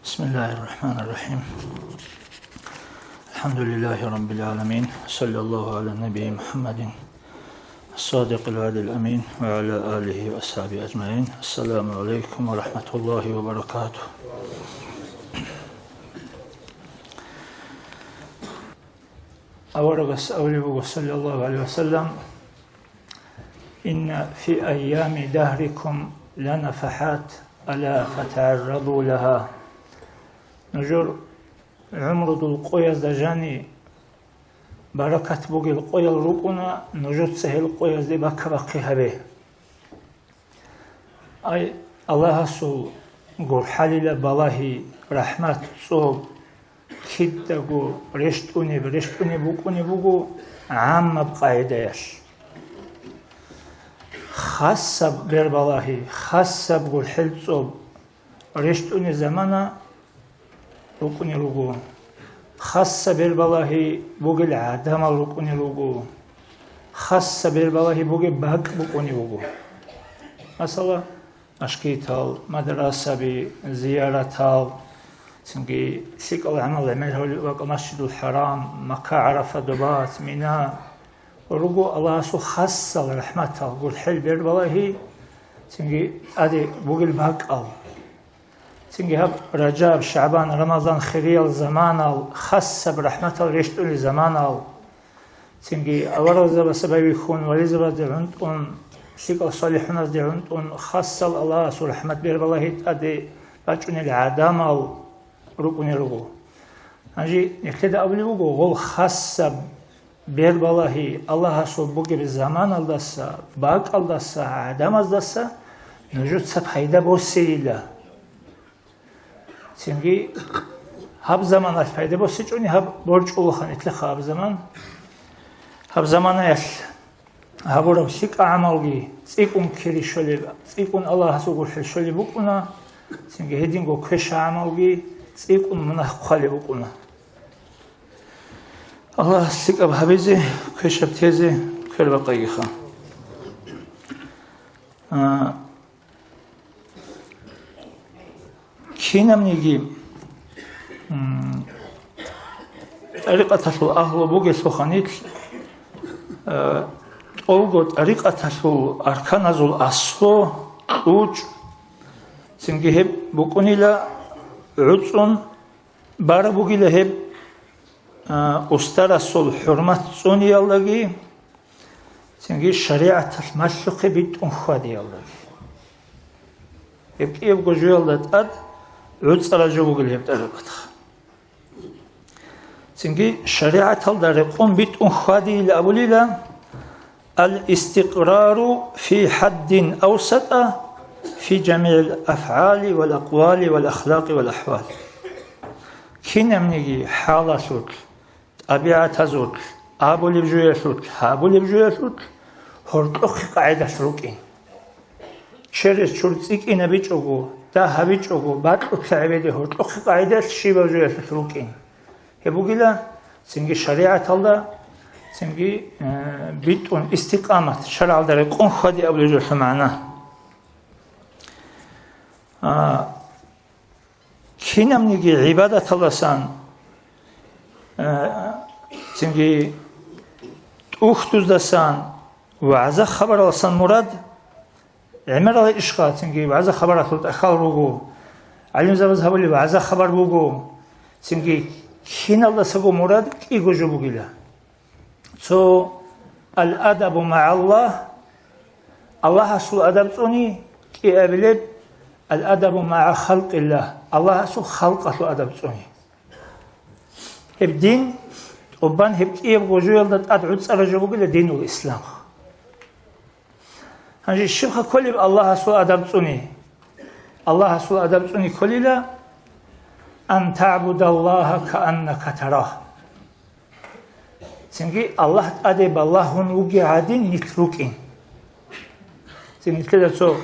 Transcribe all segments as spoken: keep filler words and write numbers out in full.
بسم الله الرحمن الرحيم. الحمد لله رب العالمين. صلى الله على النبي محمد الصادق الوعد الأمين وعلى آله وأصحابه أجمعين. السلام عليكم ورحمة الله وبركاته. Аварагас абулеб буго, саллаллагьу гӀалайгьи ва саллам: «Инна фи айями дагьрикум ланафахӀат, ала фатагӀарраду лагьа». Нужер гӀумрудул къоязда жани баракат бугел къоял рукӀуна, нужеца гьел къоязде бакабахъи гьабе. Ай, Аллагьасул гурхӀалила балагьи, рахӀмат, цӀоб кидаго рещтӀунеб, рещтӀунеб букӀунеб буго гӀаммаб къагӀидаялъ. Хасаб бербалагьи, хасаб гурхӀел цӀоб рещтӀунеб замана рукӀунел руго. Хасса бербалагьи бугел гӀадамал рукӀунел руго. Хасса бербалагьи бугеб бакӀ букӀунев вуго. Масала, машгитал, мадрасаби, зияратал, цинги лъикӀал гӀамал гӀемер гьавулеб бакӀ, Масжидул ХӀарам, Макка, ГӀарафа, Дубац, Мина. Руго Аллагьасул хасал рахӀматал, гурхӀел бербалагьи, цинги тӀаде бугел бакӀал. Цинги гьаб Ражаб, ШагӀбан, Рамазан хириял заманал, хасаб рахӀматал рещтӀулел заманал, цинги аварагзабаца байбихьун, вализабазде гӀунтӀун, лъикӀал салихӀуназде гӀунтӀун, хасал Аллагьасул рахӀмат бербалагьи тӀаде бачӀунел гӀадамал рукӀунел руго. Гьанже нилъеда абулеб буго, гъол хасаб бербалагьи Аллагьасул бугеб заманалдаса, бакӀалдаса, гӀадамаздаса нужеца пайда босейила. Цинги гьаб заманалъ пайда босичӀони гьаб борчӀулаха нилъеха гьаб заман. Гьаб заманаялъ гьабураб лъикӀа гӀамалги цӀикӀкӀун кири щолеб, цӀикӀкӀун Аллагьасул гурхӀел щолеб букӀуна, цинги гьединго квеша гӀамалги цӀикӀкӀун мунагь хъвалеб букӀуна. Аллагьас лъикӀаб гьабизе, квешаб тезе квербакъайгиха. А, кинабниги, м, тӀарикъаталъул агьлу бугелъулха нилъ, а, тӀолго тӀарикъаталъул арканазул аслу, кьучӀ, цинги гьеб букӀунила гӀуцӀун, бараб бугила гьеб, а, устарасул хӀурмат цӀуниялдаги, цинги шаригӀаталъ малъухъе битӀун хьвадиялдаги. Гьеб кӀиябго жоялда тӀад гӀуцӀараб жо бугила гьеб тӀарикъатха. Цинги шаригӀаталда рекъон битӀун хьвадийилан абулила, «Ал-истикърару фи хӀаддин авсатӀа фи жамигӀил афгӀали вал акъвали вал ахлакъи вал ахӀвал». Кинабниги хӀалалъулъ, тӀабигӀатазулъ, абулеб жоялъулъ, гьабулеб жоялъулъ гьоркьохъе къагӀидалъ рукӀин. Через чур цӀикӀкӀинабичӀого, дагь гьабичӀого, бакьулъа гӀебеде гьоркьохъе къагӀидалъ щибаб жоялъулъ рукӀин. Гьеб бугила цинги шаригӀаталда, цинги, э, битӀун истикъамат, шаргӀалда рекъон хьвади абулеб жоялъул магӀна. А, кинабниги гӀибадаталдасан, э, цинги тӀухьдуздасан, вагӀза-хабаралдасан мурад гӀемерал ишха, цинги вагӀза-хабаралъул тӀахьал руго, гӀалимзабаз гьабулеб вагӀза-хабар буго, цинги киналдасаго мурад кӀиго жо бугила. Цо, ал-адабу магӀаллагь, Аллагьасул адаб цӀуни, кӀиабилеб, ал-адабу магӀа халкъиллагь, Аллагьасул халкъалъул адаб цӀуни. Гьеб дин, тӀубан гьеб кӀиябго жоялда тӀад гӀуцӀараб жо бугила динул ислам. Гьанже щибха кколеб Аллагьасул адаб цӀуни? Аллагьасул адаб цӀуни кколила, ан таъбудаллагьа кааннака тарагь. Цинги Аллагь тӀаде балагьун вугев гӀадин нилъ рукӀин. Цин нилъеда цо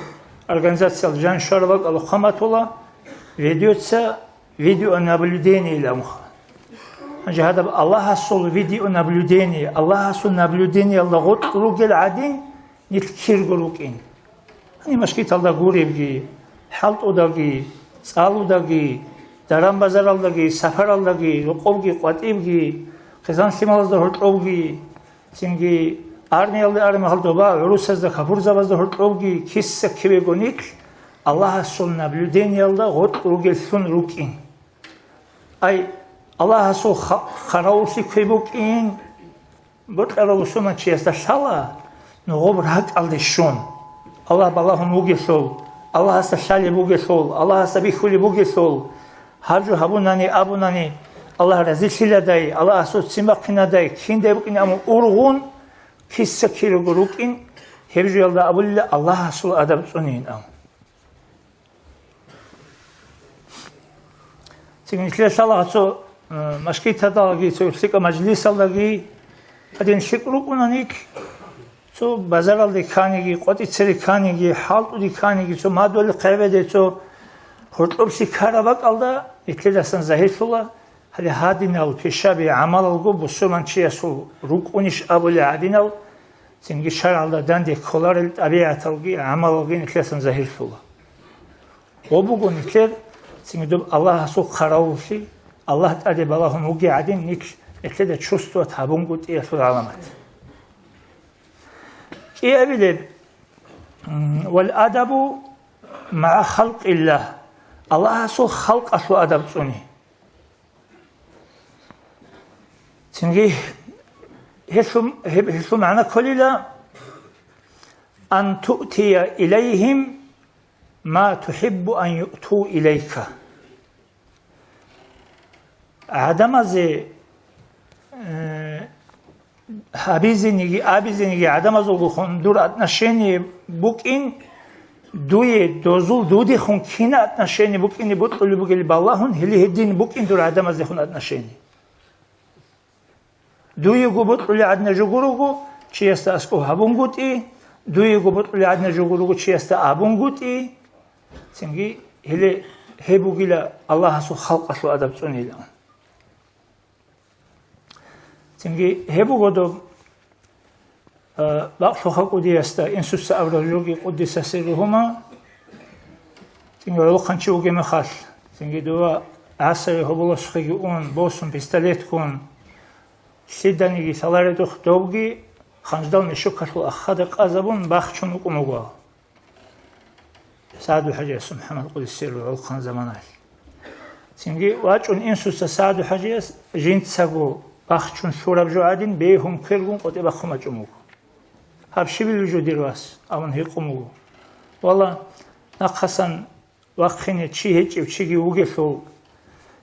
организациялъ жан щвараб бакӀалда хъван батула, ведется видеонаблюдениеилан. Гьанже гьадаб Аллагьасул видеонаблюдение, Аллагьасул наблюдениялда гъоркь ругел гӀадин, нилъ кирго рукӀин. Гьаниб машгиталда гуребги, хӀалтӀудаги, цӀалудаги, Даран-базаралдаги, сапаралдаги, рокъобги, къватӀибги, хъизан-лъималазда гьоркьобги, цинги армиялде армагьал доба гӀурусазда капурзабазда гьоркьобги киса-кибего нилъ Аллагьасул наблюдениялда гъоркь ругеллъун рукӀин. Ай, Аллагьасул ха-, хъаравуллъи кквей букӀин, бокьарав бусурманчиясда лъала, нугъуб ракӀалде щун, Аллагь балагьун вугелъул, Аллагьасда лъалеб бугелъул, Аллагьасда бихьулеб бугелъул, гьаб жо гьабунани абунани, Аллагь разилъиладай, Аллагьасул ццин бахъинадай, киндай букӀин абун ургъун, киса-кирего рукӀин, гьеб жоялда абулила Аллагьасул адаб цӀунейин абун. Цинги нилъер лъала цо, э, машгиталдаги, цо лъикӀаб мажлисалдаги, гьадин лъикӀ рукӀуна нилъ, цо базаралде кканиги, къватӀицере кканиги, хӀалтӀуде кканиги, цо мадугьалихъ гӀебеде, цо гьоркьоблъи ккараб бакӀалда, нилъедасан загьирлъула, гьале гьадинал пишаби гӀамалалго бусурманчиясул рукӀунищ абулеб гьадинал, цинги шаргӀалда данде кколарел тӀабигӀаталги гӀамалалги нилъедасан загьирлъула. Гъо буго нилъер цинги доб Аллагьасул хъаравуллъи, Аллагь тӀаде балагьун вугев гӀадин, нилъ нилъеда чувствовать гьабунгутӀиялъул гӀаламат. КӀиабилеб, м, вал адабу магӀа халкъиллагь, Аллагьасул халкъалъул адаб цӀуни. Цинги гьелъул, гьеб-, гьелъул магӀна кколила: «Ан туътия илайгьим ма тухӀиббу ан юъту илайка». ГӀадамазе, э, гьабизениги, абизениги гӀадамазулгун дур отношение букӀин, дуе дозул дудехун кина отношение букӀине бокьулеб бугел балагьун, гьеле гьедин букӀин дур гӀадамаздехун отношение. Дуего бокьулеб гӀадин жо гурого, чиясда аскӀоб гьабунгутӀи, дуего бокьулеб гӀадин жо гурого, чиясда абунгутӀи, цинги гьеле гьеб бугила Аллагьасул халкъалъул адаб цӀунилан. Цинги гьеб буго доб, а, бакълъуха кӀудиясда, инсуца абураб жоги къуддиса сирругьума, цинги гӀолохъанчи вугеб мехалъ, цинги дова гӀасави гьоболасухъеги ун, босун, пистолетккун, лъиданиги лъаларедухъ добги ханждал мешукалъул ахада къазабун бахчун вукӀун вуго. СагӀду-хӀажиясул МухӀаммад къудисе сирругьу гӀолохъан заманалъ. Цинги вачӀун инсуца СагӀду-хӀажияс жинцаго бахчун лъураб жо гӀадин бегьун квергун къотӀи бахъун бачӀун вуго. «Гьаб щибил жо, дир вас?» – абун гьикъун вуго. Валла, нахъасан вахъине чи гьечӀев чиги вугелъул,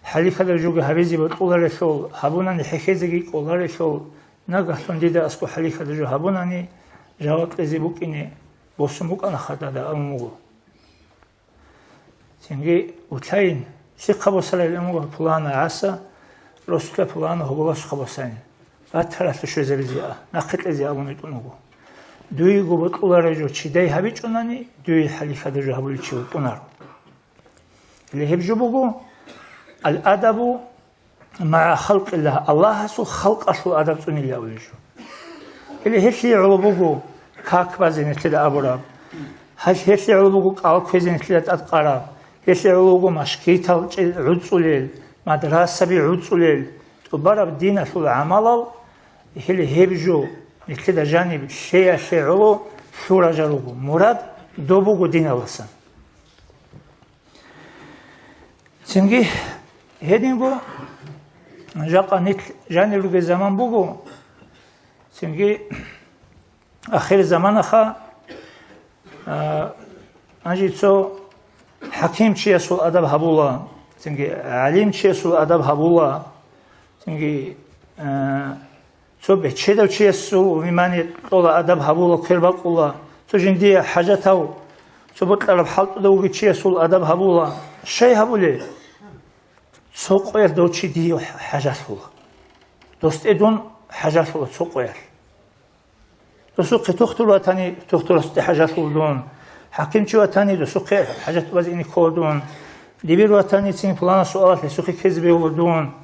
хӀалихьалаб жоги гьабизе бокьуларелъул, гьабунани хӀехьезеги кӀоларелъул, нагагьлъун дида аскӀоб хӀалихьалаб жо гьабунани, жаваб кьезе букӀине босун букӀана хадада абун вуго. Цинги утлъайин, лъихъа босарайилан вуго пулана гӀаса, росулъа пулана гьоболасухъа босанин. Батаралъур щвезабизе а, нахъе кьезе абун витӀун вуго. Дуего бокьулареб жо чидай гьабичӀунани, дуе хӀалихьалаб жо гьабулев чи вукӀунаро. Гьеле гьеб жо буго, ал-адабу магӀа халкъиллагь, Аллагьасул халкъалъул адаб цӀунилан абулеб жо. Гьеле гьелъие гӀоло буго как базе нилъеда абураб, гьелъ-, гьелъие гӀоло буго кӀал кквезе нилъеда тӀадкъараб, гьелъие гӀоло буго машгитал чӀе-, гӀуцӀулел, мадрасаби гӀуцӀулел, тӀубараб диналъул гӀамалал, гьеле гьеб жо нилъеда жаниб лъеялъе гӀоло лъуража руго, мурад доб буго диналасан. Цинги гьединго жакъа нилъ жанир ругел заман буго, цинги ахир заманаха, а, гьанже цо хӀакимчиясул адаб гьабула, цинги гӀалимчиясул адаб гьабула, цинги, а, цо бечедав чиясул внимание кьола, адаб гьабула, квер бакъула, цо жиндие хӀажатав, цо бокьараб хӀалтӀуда вугев чиясул адаб гьабула. Щай гьабулеб? Цо къоялъ дов чи дие хӀажалъула. Досде дун хӀажалъула цо къоялъ. Досухъе тухтур ватани, тухтурасде хӀажалъула дун. ХӀакимчи ватани, досухъе хӀажат базе ине ккола дун. Дибир ватани, цин пуланаб суалалъ гьесухъе ккезе бегьула дун.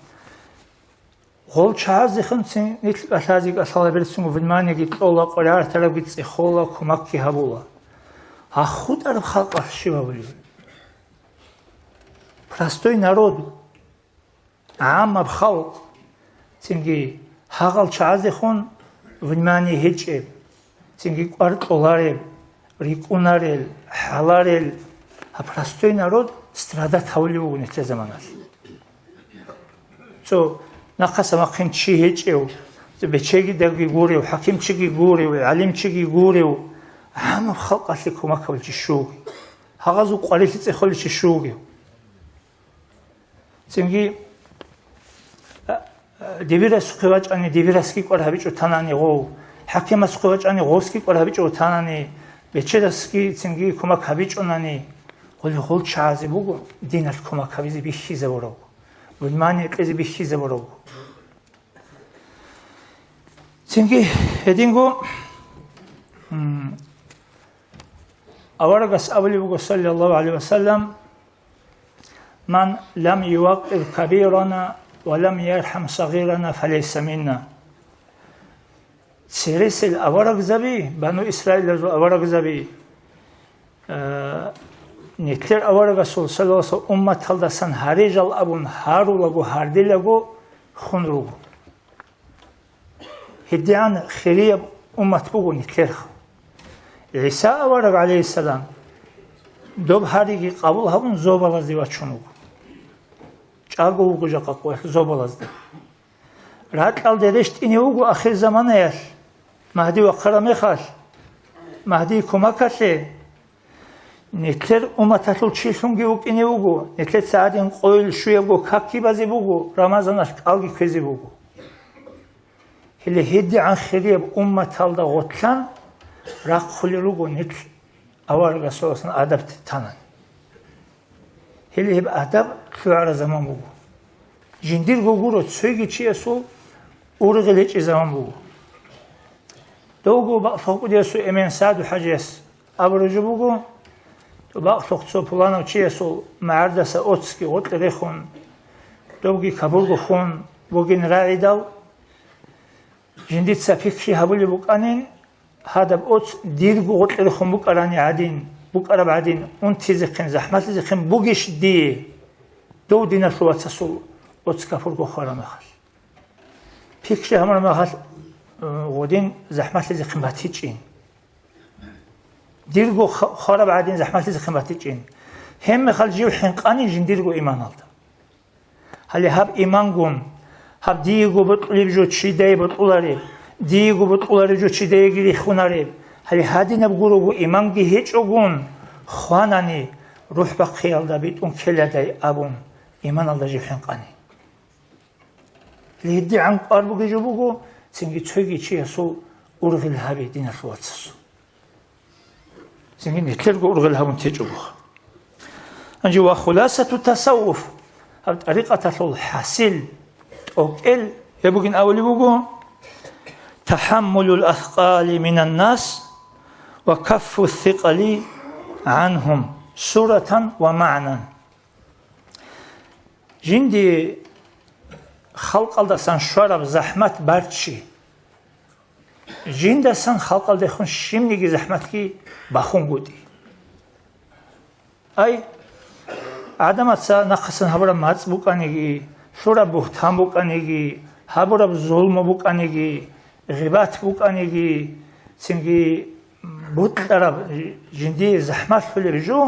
Гъол чагӀаздехунцин нилъ кӀалъазе кӀалъала берцинго вниманиеги кьола, къваригӀарабги цӀехола, кумекги гьабула. Гьа хутӀараб халкъалъ щиб гьабулеб? Простой народ, гӀаммаб халкъ, цинги гьагъал чагӀаздехун внимание гьечӀеб, цинги кӀвар кьолареб, рикӀкӀунарел, хӀаларел, гьаб простой народ страдать гьавулев вуго нилъер заманалъ. Цо нахъаса махъин чи гьечӀев, цо бечегидаги гурев, хӀакимчиги гурев, гӀалимчиги гурев, гӀаммаб халкъалъе кумак гьавулев чи щуги, гьагъазул къварилъи цӀехолев чи щуги. Цинги, а, а, дибирасухъе вачӀани, дибирасги кӀвар гьабичӀо танани гъов, хӀакимасухъе вачӀани, гъовсги кӀвар гьабичӀо танани, бечедасги цинги кумак гьабичӀонани, гъули гъол чагӀазе буго диналъ кумак гьабизе бихьизабурав, внимание кьезе бихьизабурав. Цинги гьединго, м, аварагас абулеб буго, саллаллагьу гӀалайгьи ва саллам, «Ман лам юваккъир кабирана ва лам ярхӀам сагъирана, фалейса минна». Цересел аварагзаби, Бану Исраилазул аварагзаби, э, нилъер аварагасул, саллаллагьу гӀалайгьи ва саллам, умматалдасан гьарижал абун гьарулаго, гьардилаго хун руго. ГьедигӀан хирияб уммат буго нилъерха. ГӀиса авараг, гӀалайгьиссалам, доб гьариги къабул гьабун, зобалазде вачун вуго. ЧӀаго вуго жакъа къоялъ зобалазда. Ракьалде рещтӀине вуго ахирзаманаялъ, Магьди вахъараб мехалъ, Магьдие кумакалъе. Нилъер умматалъул чилъунги вукӀине вуго, нилъеца гьадин къойил щуябго какги базе буго, Рамазаналъ кӀалги кквезе буго. Гьеле гьедигӀан хирияб умматалда гъотлъан рахъулел руго нилъ аварагасуласан адаб танани. Гьеле гьеб адаб лъугӀараб заман буго. Жиндирго гуро цоги чиясул ургъел гьечӀеб заман буго. Довго бакълъухъ кӀудиясул эмен СагӀду хӀажияс абураб жо буго, бакълъухъ цо пуланав чиясул магӀардаса оцги гъоркье рехун, добги капурго хун бугин рагӀидал, жиндица пикри гьабулеб букӀанин, гьадаб оц дирго гъоркье рехун букӀарани гӀадин, букӀараб гӀадин, унтизехъин, захӀмалъизехъин бугищ дие, дов диналъул вацасул оц капурго хвараб мехалъ? Пикри гьабураб мехалъ, э, гъодин захӀмалъизехъин батичӀин. Дирго х-, хвараб гӀадин захӀмалъизехъин батичӀин. Гьебмехалъ жив хӀинкъани жиндирго иманалда. Гьале гьаб имангун, гьаб диего бокьулеб жо чидае бокьулареб, диего бокьулареб жо чидаеги риххунареб, гьале гьадинаб гурого иманги гьечӀогун, хванани, рухӀ бахъиялда битӀун ккеладай абун, иманалда жив хӀинкъани. ГьедигӀан кӀвар бугеб жо буго, цинги цоги чиясул ургъел гьаби диналъул вацасул. Цинги нилъерго ургъел гьабун течӀого. Гьанже ва хуласату тасаввуф, гьаб тӀарикъаталъул хӀасил, тӀокӀел гьеб бугин абулеб буго: тахӀаммулул аскъали минан нас ва каффу сикъали гӀанхум суратан ва магӀнан. Жинди халкъалдасан щвараб захӀмат барччи, жиндасан халкъалдехун щибниги захӀматги бахунгутӀи. Ай, гӀадамаца нахъасан гьабураб мацӀ букӀаниги, лъураб бугьтан букӀаниги, гьабураб зулму букӀаниги, гъибат букӀаниги, цинги бутӀараб жиндие захӀмалъулеб жо,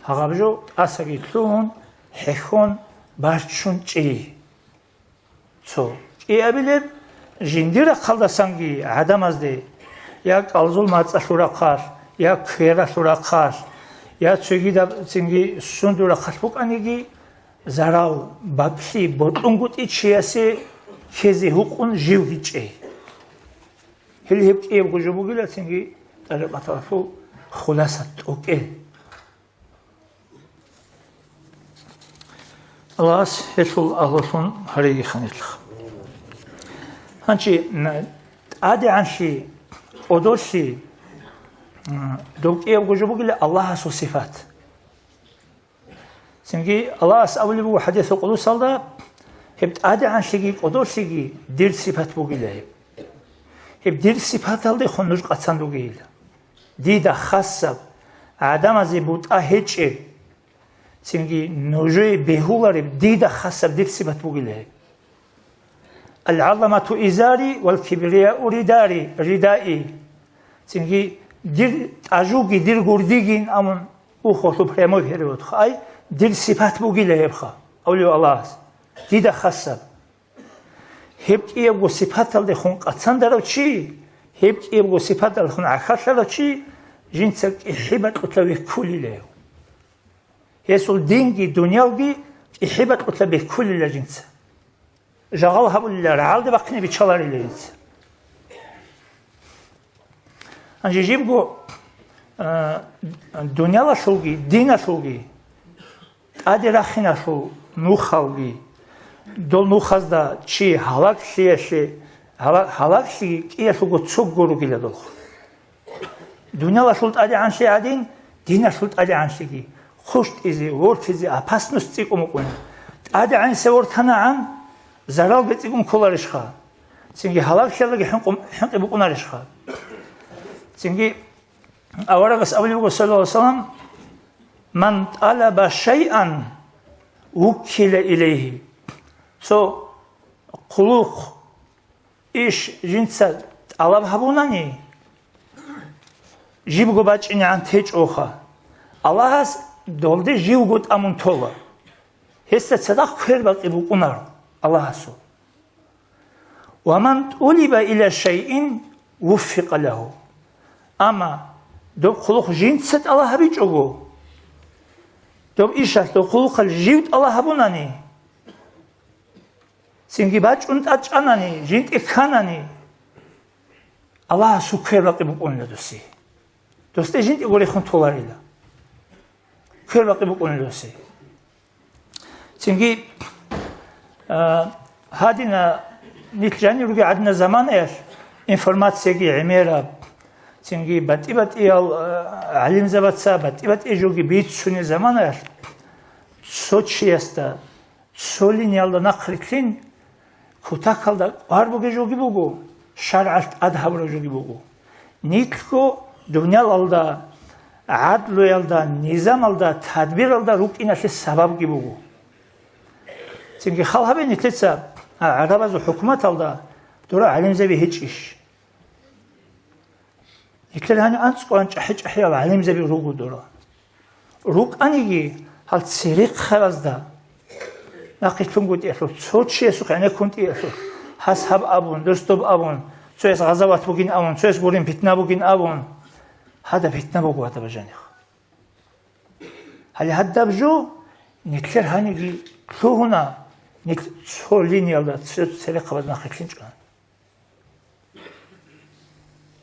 гьагъаб жо тӀасаги лъугьун, хӀехьон, барччун чӀей. Цо кӀиабилеб, жиндир рахъалдасанги гӀадамазде, я кӀалзул мацӀалъул рахъалъ, я квералъул рахъалъ, я цогидаб цинги сундул рахъалъ букӀаниги, зарал, бакӀлъи бокьунгутӀи чиясе ккезе гьукъун живги чӀей. Гьел гьеб кӀиябго жо бугила цинги тӀарикъаталъул хуласа тӀокӀел. Аллагьас гьелъул агьлулъун гьареги ханилъ. Гьанчи, м, тӀадегӀанлъи, кӀодолъи, м, дов кӀиябго жо бугила Аллагьасул сипат. Цинги Аллагьас абулеб буго хӀадисул къудусалда: «Гьеб тӀадегӀанлъиги кӀодолъиги дир сипат бугила гьеб. Гьеб дир сипаталдехун нуж къацан ругейила. Дида хасаб, гӀадамазе бутӀа гьечӀеб, Цинги нужее бегьулареб дида хасаб дир сипат бугила гьеб. Ал-гӀазамату изари вал кибрияу ридари, ридаи. Цинги дир тӀажуги, дир гурдигин абун, ухолъул прямой переводха, ай, дир сипат бугила гьебха, авлияв Аллагьас, дида хасаб. Гьеб кӀиябго сипаталдехун къацандарав чи, гьеб кӀиябго сипаталдехун гӀахьаллъарав чи жинца кӀихӀи бакьулъа веккулила гьев. Гьесул динги дунялги кӀихӀи бакьулъа беккулила жинца. Жагъал гьабулила, рагӀалде бахъине биччаларила жинца. Гьанже жибго, а, дунялалъулги, диналъулги, тӀаде рахиналъул нухалги, дол нухазда чи гьалаглъиялъе, гьала-, гьалаглъиги кӀиялъулго цогго ругила долх. Дунялалъул тӀадегӀанлъи гӀадин, диналъул тӀадегӀанлъиги, хъущтӀизе, вортизе, опасность цӀикӀкӀун букӀуна. ТӀадегӀансе вортанагӀан, заралги цӀикӀкӀун кколарищха? Цинги гьалаглъиялдаги хӀинкъу-, хӀинкъи букӀунарищха? Цинги аварагас абулеб буго, саллаллагьу гӀалайгьи вассалам: «Ман тӀалаба шайъан вуккила илайгьи». Цо хъулухъ, иш жинца тӀалаб гьабунани, жибго бачӀинегӀан течӀоха, Аллагьас долде живго тӀамун тола. Гьесда цадахъ квербакъи букӀунаро Аллагьасул. «Ва ман тӀулиба иля шайин вуффикъа лагьу». Амма доб хъулухъ жинца тӀалаб гьабичӀого, доб ишалъ, доб хъулухъалъ жив тӀалаб гьабунани, цинги бачӀун тӀад чӀанани, жинтӀе кканани, Аллагьасул квербакъи букӀунила досе. Досде жинтӀего рехун толарила. Квербакъи букӀунила досе. Цинги, а, гьадина нилъ жанир ругел гӀадина заманаялъ информацияги гӀемераб, цинги батӀи-батӀиял, а, гӀалимзабаца батӀи-батӀи жоги бицунел заманаялъ цо чиясда, цо линиялда нахърилълъин, кутакалда кӀвар бугеб жоги буго, шаргӀалъ тӀад гьабураб жоги буго. Нилъго дунялалда, гӀадлуялда, низамалда, тадбиралда рукӀиналъе сабабги буго. Цинги хал гьабе нилъеца, а, гӀарабазул хӀукуматалда дора гӀалимзаби гьечӀищ? Нилъер гьанив анцӀкъоян чӀахӀи-чӀахӀиял гӀалимзаби руго дора. РукӀаниги, гьал церехъабазда нахъе лъунгутӀиялъул, цо чиясухъ гӀенеккун тӀиялъул, гьас гьаб абун, дос доб абун, цояс гъазават бугин абун, цояс гурин питна бугин абун. Гьадаб питна буго, гьадаб жаних. Гьале гьадаб жо нилъер гьаниги лъугьуна, нилъ цо линиялда, цо церехъабаз нахъе лъинчӀо.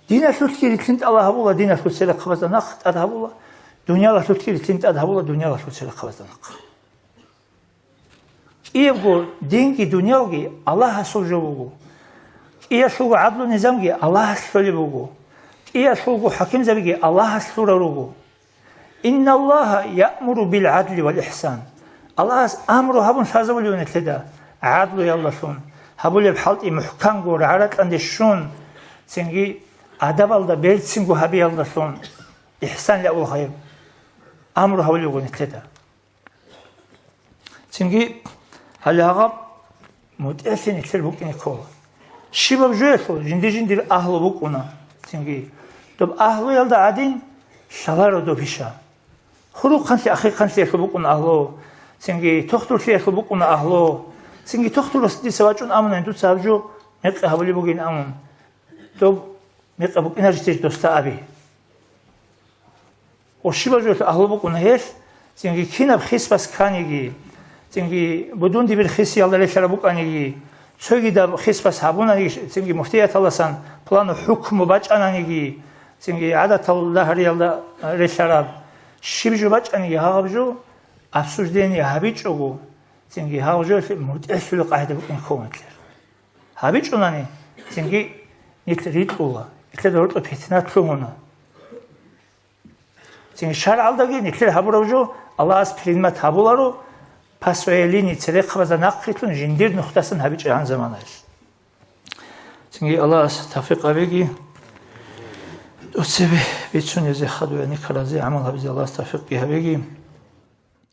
Диналъулъги рилълъин тӀала гьабула, диналъул церехъабазда нахъ тӀад гьабула, дуниялалъулъги рилълъин тӀад гьабула, дуниялалъул церехъабазда нахъ. КӀиябго динги дуниялги Аллагьасул жо буго. КӀиялъулго гӀадлу-низамги Аллагьас лъолеб буго. КӀиялъулго хӀакимзабиги Аллагьас лъурал руго. «Инналлагьа яъмуру бил гӀадли вал ихсан». Аллагьас амру гьабун лъазабулев нилъеда гӀадлуялдалъун, гьабулеб хӀалтӀи мухӀканго рагӀа-ракьанде щун, цинги адабалда берцинго гьабиялдалъун, ихсанлъи абулха гьеб, амру гьабулев вуго нилъеда. Цинги гьале гьагъаб мутӀигӀлъи нилъер букӀине ккола. Щибаб жоялъул жинди-жиндир агьлу букӀуна. Цинги доб агьлуялда гӀадин лъаларо доб иша. Хурухъанлъи-ахирхъанлъиялъул букӀуна агьлу, цинги тохтурлъиялъул букӀуна агьлу. Цинги тохтурас дица вачӀун амунани дуца гьаб жо мекъи гьабулеб бугин амун, доб мекъи букӀинарищ досда аби. Ва щибаб жоялъул агьлу букӀуна гьелъ, цинги кинаб хисбас кканиги, цинги будун-дибир хисиялда релълъараб букӀаниги, цогидаб хисбас гьабунаниги, цинги муфтияталдасан плану хӀукму бачӀананиги, цинги гӀадатал дагьриялда релълъараб, щиб жо бачӀаниги гьагъаб жо обсуждение гьабичӀого, цинги гьагъаб жоялъе мутӀигӀлъулеб къагӀида букӀине ккола нилъер. ГьабичӀунани, цинги нилъ рикьула, нилъеда гьоркьоб питна лъугьуна. Цинги шаргӀалдаги нилъер гьабураб жо Аллагьас принимать гьабуларо, по своей линии церехъабазда нахърилълъун жиндир нухдасан гьабичӀебгӀан заманаялъ. Цинги Аллагьас тавфикъ гьабеги, тӀоцебе бицунезе, хадуб гӀенеккаразе гӀамал гьабизе Аллагьас тавфикъги гьабеги.